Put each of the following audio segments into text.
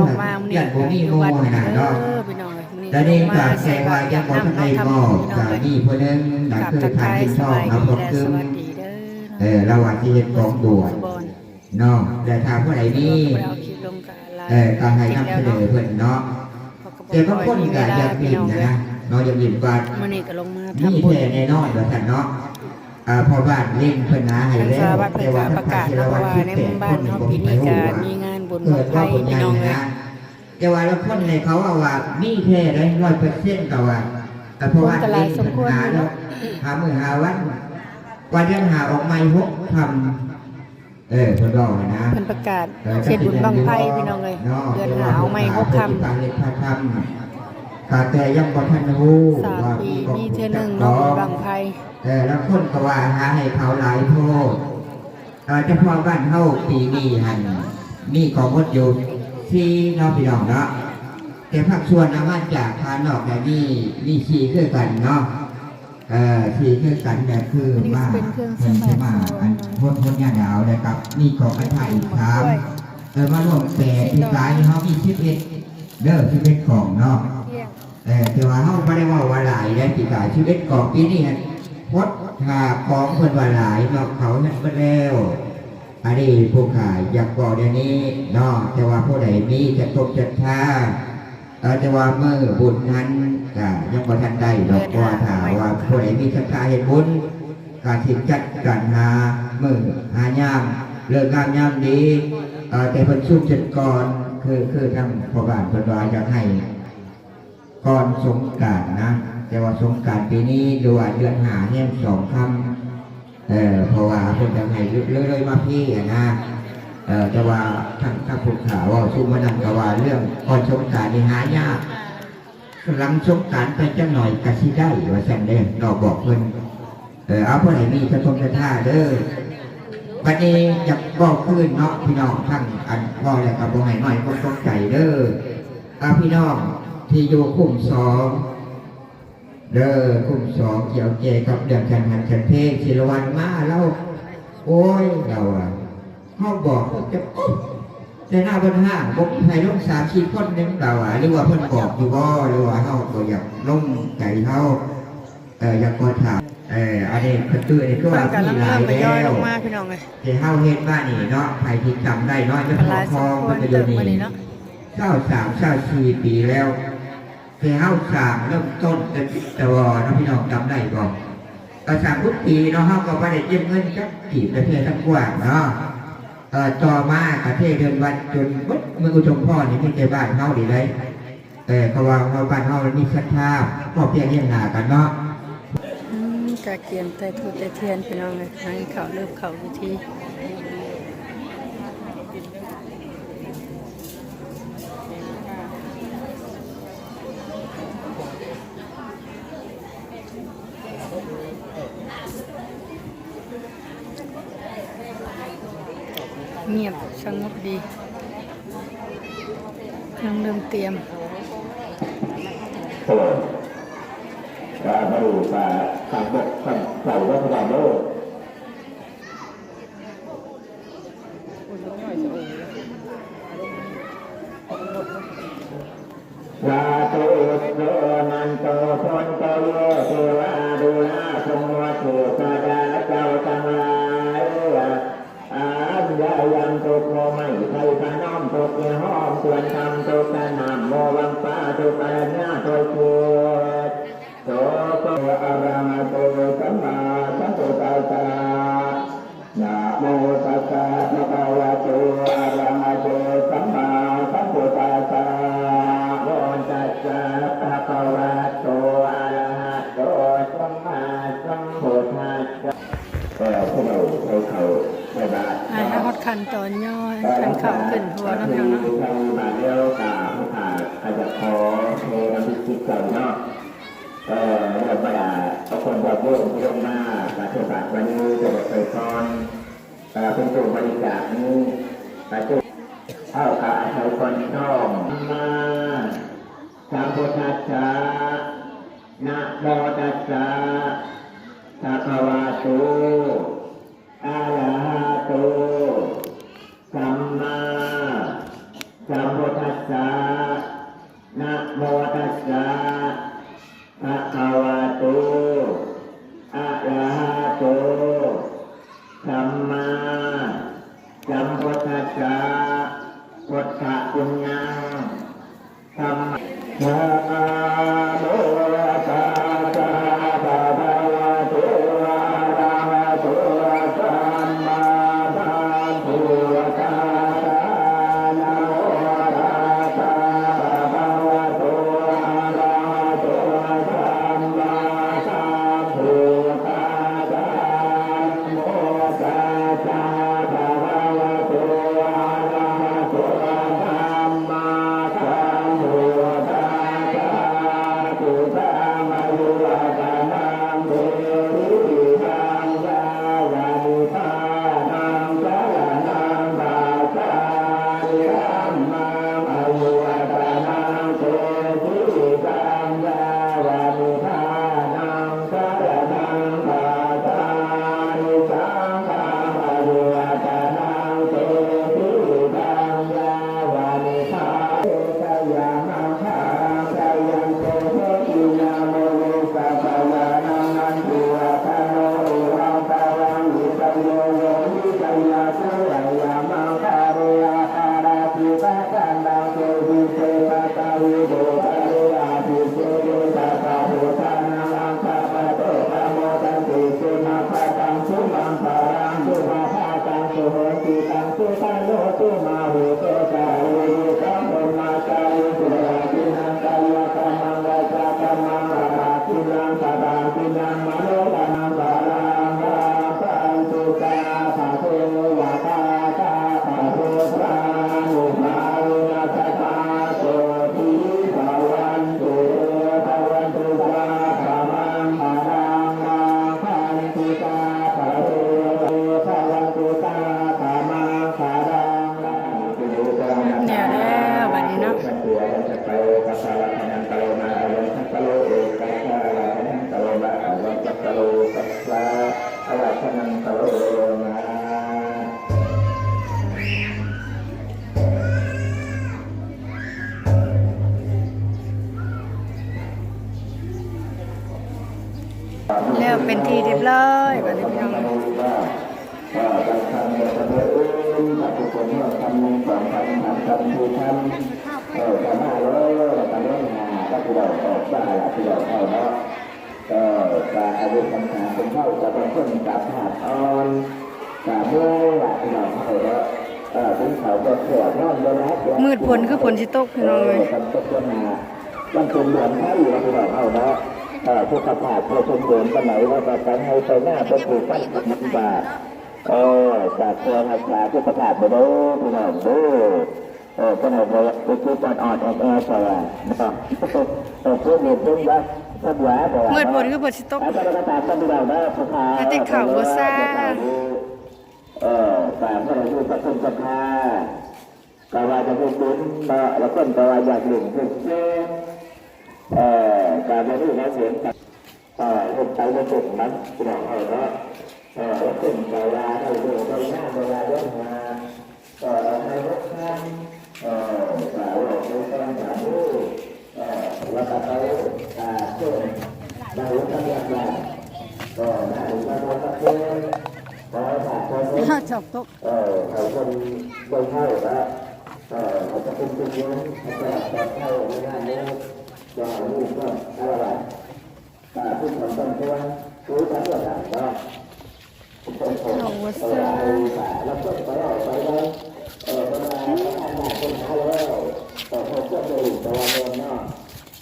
ອອກມາມື້ນີ້ກໍຢູ່ວັດເດີພີ່ນ້ອງເອີຍ. ມື້ນີ້ກໍມາໃສ່ບາດຢາມນຳເນາະ ທຳບຸນພີ່ນ້ອງເອີຍ. ກໍມີຜູ້ໜຶ່ງນະ ຄືທ່ານ ສະບາຍດີ ເອີ ລາວວ່າຊິເຮັດກອງບວດເນາະ ແລະ ຖ້າຜູ້ໃດມີ ເອີ ກໍໃຫ້ນຳສະເໜີເພິ່ນເນາະ. ແຕ່ບາງຄົນກໍຢາກຫຼິ້ນນະເນາະ ຢາກຫຼິ້ນວ່າມີແທ້ແນ່ນອນວ່າຊັ້ນເນາະ. ອ່າ ພໍ່ບ້ານເລັງເພິ່ນຫາໃຫ້ແລ້ວ ແຕ່ວ່າທາງພາກເທລະວັດສິບແປດຄົນນີ້ບໍ່ມີໃຜຮູ້ວ່າເກີດມາບຸນໃຫຍ່ນະ. ແຕ່ວ່າລາງຄົນໃຫ້ເຂົາເວົ້າວ່າມີແທ້ໃດ ຮ້ອຍເປີເຊັນ ກໍວ່າ ເອີ ເພາະວ່າເລັງເພິ່ນຫາແລ້ວ ຫາມື້ຫາວັນ ກວ່າເດືອນຫ້າອອກໃໝ່ ຫົກຄ່ຳ ເອີ ເພິ່ນເວົ້ານະ ເພິ່ນປະກາດ ເອີ ເຮັດບຸນບັ້ງໄຟພີ່ນ້ອງເອີຍ ເດືອນຫ້າອອກໃໝ່ ຫົກຄ່ຳ ພາເຮັດພາທຳ ກະແຕ່ຍັງບໍ່ທັນຮູ້ວ່າມີກອງບຸນຈັກກອງ ເອີ ລາງຄົນກໍວ່າຫາໃຫ້ເຂົາຫຼາຍໂພດ. ເອີ ແຕ່ເພາະບ້ານເຮົາປີນີ້ຫັ້ນມີກອງໝົດຢູ່ສີ່ເນາະ ພີ່ນ້ອງເນາະ. ແຕ່ພາກສ່ວນອາມາຈາກພານອກແບບນີ້ມີສີ່ຄືກັນເນາະ. ເອີ ທີ່ຄືກັນກໍຄືມາ ເພິ່ນຊິມາອັນໂພດ ໂພດຍາດາວ ແລ້ວກໍມີກອງກະຖາອີກສາມ ເອີ ມາລວມແປດ ປີກາຍເຮົາມີສິບເອັດເດີ ສິບເອັດກອງເນາະ. ເອີ ແຕ່ວ່າເຮົາບໍ່ໄດ້ເວົ້າວ່າຫຼາຍເດ້ ປີກາຍສິບເອັດກອງ ປີນີ້ຫັ້ນຫົດຫ້າກອງ ເພິ່ນວ່າຫຼາຍເນາະ ເຂົາເຮັດເບິດແລ້ວ. ອັນນີ້ຜູ້ຂາຍຢາກບອກແນວນີ້ເນາະ ແຕ່ວ່າຜູ້ໃດມີສັດທົບສັດທາ ເອີ ແຕ່ວ່າມື້ບຸນຫັ້ນກະຍັງບໍ່ທັນໄດ້ດອກ ເພາະວ່າຖ້າວ່າຜູ້ໃດມີສັດທາເຮັດບຸນ ກະຊິຈັດການຫາມື້ຫາຍາມເລີກງາມຍາມດີ ເອີ ແຕ່ເພິ່ນຊຸມເສັດກ່ອນ ຄື ຄືທາງພໍ່ບ້ານເພິ່ນວ່າຢາກໃຫ້ ກ່ອນສົງການນະ ແຕ່ວ່າສົງການປີນີ້ ຫຼືວ່າເດືອນຫ້າແຮມສອງຄ່ຳ ເອີ ເພາະວ່າເພິ່ນຢາກໃຫ້ເລີຍໆມາພີ້ຫັ້ນນະ. ເອີ ແຕ່ວ່າທາງ ທາງຜູ້ຂ້າເວົ້າຊຸມມື້ນັ້ນກໍວ່າເລື່ອງກ່ອນສົງການນີ້ຫາຍາກ ຫຼັງສົງການໄປຈັກໜ້ອຍກໍຊິໄດ້ວ່າຊັ້ນເດ້ ເນາະ ບອກເພິ່ນ. ເອີ ເອົາ ຜູ້ໃດມີສະທົມສັດທາເດີ. ບັດນີ້ຢາກເວົ້າຄືນເນາະ ພີ່ນ້ອງ ທັງອັນເວົ້າແລ້ວກໍບໍ່ໃຫ້ນ້ອຍຄວາມຕົກໃຈເດີ. ເອົາ ພີ່ນ້ອງທີ່ຢູ່ຄຸ້ມສອງເດີ ຄຸ້ມສອງ ກ່ຽວແກ່ກັບເລື່ອງການຫັນການເພງ ສີລະວັນມາ ລາວ ໂອ້ຍ ລາວວ່າ ເຮົາບອກເພິ່ນຈະ ໂອ້ ແຕ່ໜ້າເພິ່ນຫ້າງ ບໍ່ມີໃຜລົງສາມສີ່ຄົນໜຶ່ງ ລາວວ່າ ຫຼືວ່າເພິ່ນບອກຢູ່ບໍ່ ຫຼືວ່າເຮົາບໍ່ຢາກລົງໃຈເຮົາ ເອີ ຢາກຂໍຖາມ ເອີ ອັນນີ້ເພິ່ນ ອັນນີ້ຄືວ່າມີຫຼາຍແລ້ວ ທີ່ເຮົາເຮັດມານີ້ເນາະ ໃຜທີ່ຈຳໄດ້ເນາະ ເຈົ້າຂອງຂອງເພິ່ນກໍຢູ່ນີ້ ຊາວສາມ ຊາວສີ່ປີແລ້ວ ທີ່ເຮົາສ້າງເລີ່ມຕົ້ນແຕ່ ແຕ່ວ່າເນາະ ພີ່ນ້ອງຈຳໄດ້ບໍ່? ກໍສ້າງທຸກປີເນາະ ເຮົາກໍບໍ່ໄດ້ເກັບເງິນຈັກກີບ ແຕ່ເທທັງກວ້າງເນາະ. ເອີ ຕໍ່ມາກໍເທເດີ່ນວັດຈົນເບິດເມືອງອຸທຸມພອນນີ້ ມີແຕ່ບ້ານເຮົານີ້ໄດ໋. ເອີ ເພາະວ່າ ເພາະວ່າບ້ານເຮົາມີສັດທາ ພໍພຽງຮຽງໜ້າກັນເນາະ. ອືມ ກະກຽມໄຕ້ທູບໄຕ້ທຽນ ພີ່ນ້ອງເອີຍ ໃຫ້ເຂົ້າເລີ່ມເຂົ້າພິທີ. ງຽບສະຫງົບດີ ກຳລັງເລີ່ມຕຽມ. ເອີ ວ່າມາດູປາ ທາງບົກ ທາງເຈົ້າ ລັດຖະບານໂລກ. ສາທຸ ອຸດໂສ ນັນໂຕ ສຸນໂຕ ເຍ ເທວາ ດູລາ ສົມມຸດເທວະດາ ເຈົ້າທັງຫຼາຍ ອັນຍາຍາມທຸກ ໂພໄມ້ໄຜ່ພະນົມ ທຸກຍາຫອມ ຊວນທຳ ທຸກກະນຳ ໂມວັງປາ ທຸກອະລັນຍາ ໂຕຍເຂດ ໂສ ອະລະຫະໂຕ ສຳມາສຳພຸດທັດສະ. ນະໂມຕັດສະ ພະຄະວະໂຕ ອະລະຫະໂຕ ສຳມາສຳພຸດທັດສະ. ນະໂມຕັດສະ ພະຄະວະໂຕ ອະລະຫະໂຕ ສຳມາສຳພຸດທັດສະ. ເອີ ພວກເຮົາໄດ້ເຂົ້າໃສ່ບາດ ອ່າ ເນາະ ຮອດຂັ້ນຕອນຍໍ ເອີ ຂັ້ນເຂົ້າຂຶ້ນຫົວເນາະ ເນາະ ໃສ່ບາດແລ້ວກໍ ພວກຂ້າກໍຢາກຂໍແຜ່ນຳຈິດໃຈເນາະ. ເອີ ແລ້ວບັນດາພວກຄົນຍາດໂຍມທີ່ລົງມາປະຕິບັດວັນນີ້ ກໍໄດ້ໄປສອນ ເອີ ເປັນຕູ້ບໍລິຈາກນີ້ ປະຕູ ເຮົາກໍອາໄສກ່ອນນ້ອມມາ ສຳມາສຳພຸດທັດສະ ນະໂມຕັດສະ ພະຄະວະໂຕ ອະລະຫະໂຕ ສຳມາສຳພຸດທັດ ສະ ນະໂມຕັດສະ ພະຄະວະໂຕ ອະລະຫະໂຕ ສຳມາສຳພຸດທັດສະ ພຸດທະປຸນຍັງ ທຳມະ ນະໂມຕັດສະ ພະຄະວະໂຕ ອະລະຫະໂຕ ສຳມາສຳພຸດທັດສະ ນະໂມຕັດສະ ພະຄະວະໂຕ ອະລະຫະໂຕ ສຳມາສຳພຸດທັດສະ ໂມຕັດສະ ພະຄະວະໂຕ ອະລະຫະໂຕ ສຳມາສຳພຸດທັດສະ ສຸຕັງ ອາຍຸວັດຕະນັງ ສຸຂັງ ພະລັງ ຍາວະນິບພານັງ ສະລະນັງ ກັດສາມິ ທຳມັງ ອາຍຸວັດຕະນັງ ສຸຂັງ ພະລັງ ຍາວະນິບພານັງ ສະລະນັງ ກັດສາມິ ສັງຄັງ ອາຍຸວັດຕະນັງ ສຸຂັງ ພະລັງ ຍາວະນິບພານັງ ສະຍາມະຄັງ ສະຍັນໂຕ ໂສຕິຍາມຸນີ ສັບພະຍານັງ ນັນທິວັດທະໂນ ເອວັງ ຕະວັງ ວິຊະໂຍ ໂຫຕິ ສະຍາໂສ ສະຍາມັງຄະໂລ ອາຄາລະສິຂາ ຂະນະໂສ ວິເສ ປັດຕະວີ ໂພຄະໂລ ອາທິເສ ເດ ສັບພະພຸດທານັງ ອັກຂະປະໂຕ ປະໂມທັນຕິ ສຸນັກຂະຕັງ ສຸມັງຄະລັງ ສຸພະພາຕັງ ສຸໂຫສິຕັງ ສຸຂະໂນ ສຸມະຫຸໂຕ ຈາລີ ສຸຂັງ ບຣມະຈາຣິ ສຸປະຕິນນາ ກາຍະກຳມັງ ວາຈາກຳມັງ ອະຣາທິນນາ ສະຖາທິນນາ ມະໂນກຳມັງ ພະລັງ ລັກຂັນຕຸ ສາພະເທວະຕາ ສາພະພຸດທານຸພາເວນະ ສະທາ ໂສ ທີພະວັນຕຸ ເທພະວັນຕຸ ສາພະມັງຄະລັງ ລັກຂັນຕຸ ສາພະເທວະຕາ ພະວັນຕຸ ສາພະມັງຄະລັງ ລັກຂັນຕຸ ສາພະ ແລ້ວ ແລ້ວບັດນີ້ເນາະ ແລ້ວເປັນທີ່ຮຽບຮ້ອຍ ບັດນີ້ພີ່ນ້ອງເອີຍ ເອີ ບາງຄັ້ງກໍຈະເອີ້ນ ຖ້າຜູ້ຄົນເຮົາຄຳໜຶ່ງສອງຄຳ ສາມຄຳ ສີ່ຄຳ ເອີ ກໍມາເລີຍ ກໍເລີ່ມຫາ ກໍຜູ້ເວົ້າອອກມາລະ ຜູ້ເວົ້າເຂົ້າເນາະ ເອີ ກະອາຍຸສັງຂານຄົນເຮົາກະບາງຄົນກະພາບອ່ອນ ກະເມື່ອຍລະພີ່ນ້ອງເຮົາເນາະ ເອີ ກິນເຂົ້າບໍ່ແຊບ ນອນບໍ່ຫຼັບ ມືດຝົນຄືຝົນຊິຕົກພີ່ນ້ອງເອີຍ ເອີ ມັນຕົກລົງມາ ມັນເປັນດວງໄຟລະພີ່ນ້ອງເຮົາເນາະ ເອີ ສຸຂະພາບບໍ່ສົມບູນປານໃດ ລະກະໄປໄຮ່ໄປນາໄປປູກໄຮ່ປູກມັນບາດ ເອີ ກະຄວນຮັກສາສຸຂະພາບເດີພີ່ນ້ອງເດີ. ເອີ ເພິ່ນເອົາໄປ ໄປເກັບຕອນອ່ອນແອດແອດ ເພິ່ນວ່າເນາະ ເອີ ເພິ່ນເຮັດເພິ່ນວ່າ ເພິ່ນວ່າ ເພາະວ່າ ມືດຝົນຄືຝົນຊິຕົກ ອາ ແຕ່ກໍຕາມເພິ່ນຢູ່ແລ້ວເນາະ ຜູ້ຂ້າ ມາຕິດເຂົ້າບູຊາ ເອີ ຕາມເພິ່ນຢູ່ປະຊຸມສະພາ ກໍວ່າຈະເຮັດບຸນເນາະ ລະຄົນກໍວ່າຢາກຫຼິ້ນເພງ ເອີ ກໍບໍ່ຮູ້ວ່າເຫັນ ເອີ ເຮັດໄປບໍ່ເປັນນຳພີ່ນ້ອງເຮົາເນາະ ເອີ ເພິ່ນກໍວ່າໄດ້ເດີໄດ້ງາມ ບໍ່ວ່າເດີຫາ ເອີ ໃຫ້ຫົກພັນ ເອີ ກໍເວົ້າໄປກ່ອນບາດນີ້ ເອີ ແລ້ວກໍໄປ ອ່າ ເຊີນນາຍົກທຳການບ້ານ ກໍນາຍົກທຳການບ້ານ ຂໍຝາກຂໍເຊີນ ຈອກຕົກ ເອີ ໃຫ້ເພິ່ນເບິ່ງເຮົາລະ ເອີ ໃຫ້ເຈົ້າເປັນຜູ້ນຳ ໃຫ້ຕະຫຼອດປອດໄພໃນງານນີ້ ຈະໃຫ້ຮູ້ຄວາມອາລະວາດ ອ່າ ຜູ້ຄົນຕ້ອງຄວນ ຄືກັນວ່າຊັ້ນເນາະ ເອົາວ່າຊັ້ນ ເອີ ລະເພິ່ນກໍເວົ້າໄປເນາະ ເອີ ເພິ່ນວ່າ ອືມ ປະທານບ້ານເພິ່ນຫາແລ້ວ ເອີ ເພິ່ນຄວນໄດ້ຮູ້ແຕ່ວ່າແມ່ນເນາະ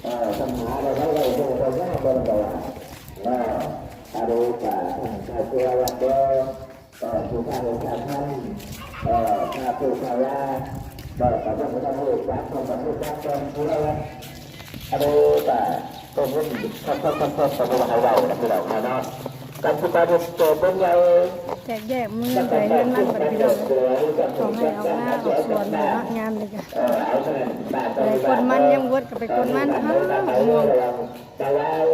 ເອີ ບັນຫາລະໄດ້ໄດ້ຮູ້ແຕ່ວ່າເພິ່ນກໍວ່າເນາະ ອາໂດກາ ທ່ານຊາວເຊວະວັດເດີ ເອີ ຜູ້ພາເຮັດພາທຳ ເອີ ພາຜູ້ພາວາ ເອີ ກະເພິ່ນກະຕ້ອງຮູ້ຈັກ ເພິ່ນຕ້ອງຮູ້ຈັກກ່ອນ ຜູ້ລະ ອາໂດກະ ໂຕເງິນ ຄັກໆໆ ກະບໍ່ວ່າໃຫ້ເວົ້ານະ ພີ່ນ້ອງເນາະ ກະຄືການເຮັດໂຕເປັນໃຫຍ່ ແຕກແຍກເມືອງໃຜເຮືອນມັນບັດນີ້ພີ່ນ້ອງ ເຂົາໃຫ້ອອກນາອອກສວນເນາະ ຍາມນີ້ກະ ເອີ ເອົາເທົ່ານັ້ນ ໄປກົນມັນ ຍາມເວີດກະໄປກົນມັນ ອ້າວ ໝາກມ່ວງ ກະລາວ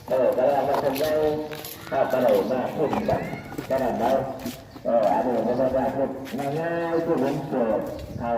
ເອີ ກະລາວມາຄົນເດີ ເຮົາກະໄດ້ມາຄຸ້ມກັນ ແຄ່ນັ້ນເນາະ ເອີ ອັນນີ້ບໍ່ແມ່ນວ່າເຮັດງ່າຍໆ ຄືເຫັນໂຕເຂົາ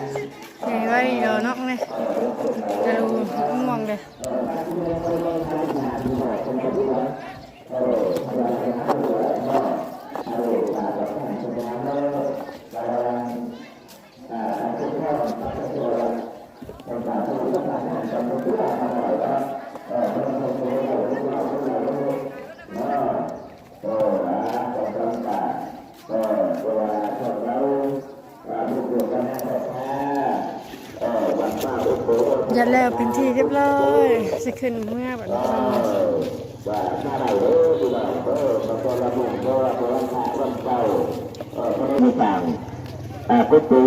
ໃຫຍ່ໄວດອກນ້ອງນີ້ ຈະດູງ່ວງເດ້. ຈັດແລ້ວເປັນທີ່ຮຽບຮ້ອຍ ຊິຂຶ້ນເມືອບັດນີ້. ເອີ ບໍ່ໄດ້ມີການ ອ່າ ກຸດຕິ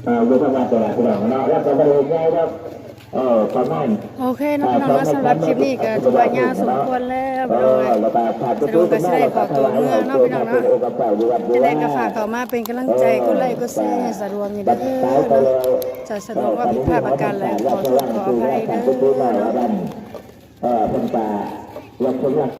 ເອີ ຢູ່ທາງວັດນີ້ລະ ພີ່ນ້ອງເນາະ ແລ້ວກໍບໍ່ໄດ້ໃຫຍ່ດອກ ເອີ ປະມານ ໂອເຄເນາະ ພີ່ນ້ອງເນາະ ສຳລັບຄລິບນີ້ກໍຖືວ່າຍາວສົມຄວນແລ້ວ ພີ່ນ້ອງເອີຍ ສະດວງກໍຊິໄດ້ຂໍຕົວເມືອເນາະ ພີ່ນ້ອງເນາະ. ຈັ່ງໃດກໍຝາກເຂົ້າມາເປັນກຳລັງໃຈ ກົດໄລກົດແຊໃຫ້ສະດວງນີ້ເດີເນາະ. ຈະສະດວງວ່າຜິດພາດປະການໃດ ຂໍໂທດຂໍອະໄພເດີເນາະ. ເອີ ເພິ່ນກະ